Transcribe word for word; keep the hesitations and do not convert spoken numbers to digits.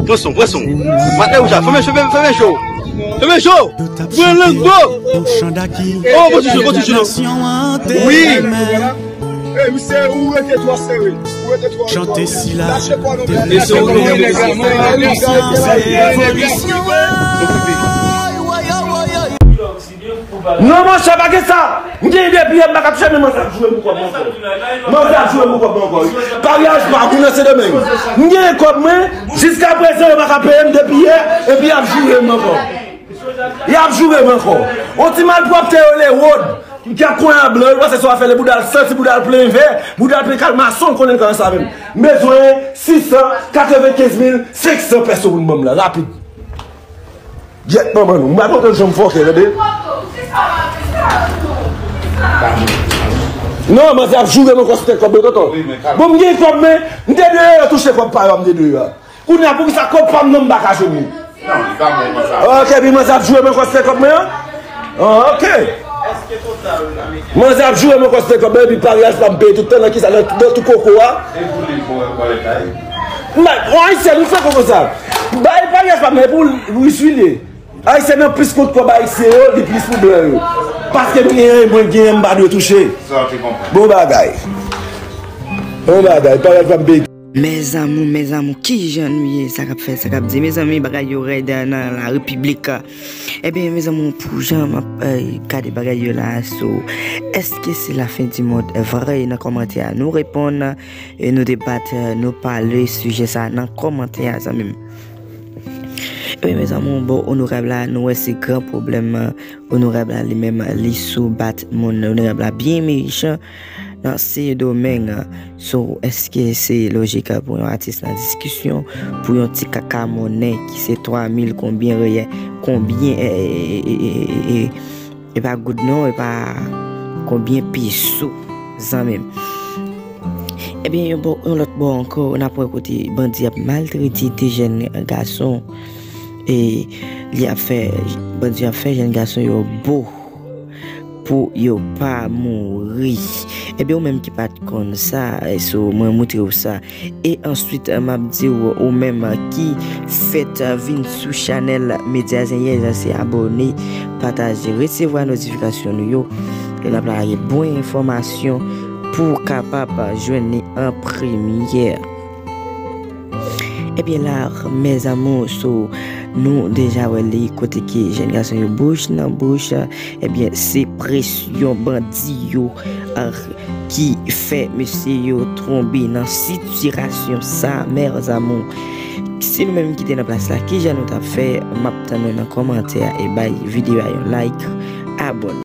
Pran son, pran son. Matè ou ja, fèmen cho, fèmen cho. Fèmen cho. Pran lang bo. Oh, bon ti cho, bon ti cho. Wi. Ey, misye, ou rete twò sere. Ou rete twò, twò. Chante sila. Lache pwa nou. E se ou ki rete sere. Non, monchè, pa gen sa. M gen de pye, m pa ka touche, men manzè ap joure m pou kòb mwen ankò. Manzè ap joure m pou kòb mwen ankò, wi. Paryaj pa pou nan Sendomeng. M gen kòb mwen, jiska prezan, yo pa ka peye m de pye, epi y ap joure m ankò. Y ap joure m ankò. On ti malpwòpte yo le wòd, ki ap konyen a blan, yo panse se w ap fè le bouda l santi, bouda l plen vè, bouda l plen kalmason, l konnen l ka sa menm. M bezwen sis san katrevenkenz mil senk san pèso pou n ban m la, rapid. Gyèt manman nou. M pa kontan janm fòkè, tande. Non, manzè ap joure m ankò sou tèt kòb mwen, tonton. Bon, m gen kòb, men m te dwe touche kòb pa yo, m te dwe a. Kounye a, poukisa kòb pa m nan m pa ka jwenn li? Ok, epi manzè ap joure m ankò sou tèt kòb mwen an? Ah, ok. Manzè ap joure m ankò sou tèt kòb mwen, epi paryaj pa m peye tout tan, nan kisa, nan, nan tou koko a? Bay, on ayisyen, nou fè koko sa. Bay paryaj pa m, e pou Ris wi li ye. Ayisyen nan plis kont kòb ayisyen yo, li plis pou blan yo. Paske m genyen, mwen genyen, m pa dwe touche. Bon bagay. Bon bagay, paryaj pa m peye. Mes amours, mes amours, kijan nou ye? Sa k ap fèt, sa k ap di? Mezanmi, bagay yo rèd nan la repiblik. Ebyen, mezanmi, pou jan m ap, eh, gade bagay yo la, so, èske se la fen di mond vre? Nan kòmantè a, nou reponn, e nou debat, eh, nou pale sijè sa nan kòmantè a, zanmi m. Ebyen, mezanmi, bon, onorab la, nou wè se gran pwoblèm, eh, onorab la, li menm, li sou bat moun, onorab la byen mechan nan Sendomeng. So, èske se lojik pou yon atis nan diskisyon, pou yon ti kaka monnen ki se twa mil konbyen reyè, konbyen, e, e, e, e, e, e, e pa goud non, e pa konbyen peso, zanmi m? Ebyen, yon bò, yon lòt bò ankò, n ap wè kote bandi ap maltrete de jèn gason. E li ap fè, bandi ap fè jèn gason yo bo pou yo pa mouri. Ebyen, ou menm ki pa t konn sa, e so mwen moutre w sa. E answit, m ap di w, ou menm ki fèk vin sou chanèl Medya Zenyèz, se abòne, pataje, resevwa notifikasyon nou yo. E n ap lage bon enfòmasyon pou w kapab jwenn li an premyè. Ebyen la, mes amours, so, nou deja wè li kote ke jèn gason yo bouch nan bouch, ebyen, se presyon bandi yo, ah, ki fè mesye yo tonbe nan sitiyasyon sa, mes amours. Si nou menm ki te nan plas la, kijan nou t ap fè? M ap tann nou nan kòmantè a e bay videyo a yon like, abòne.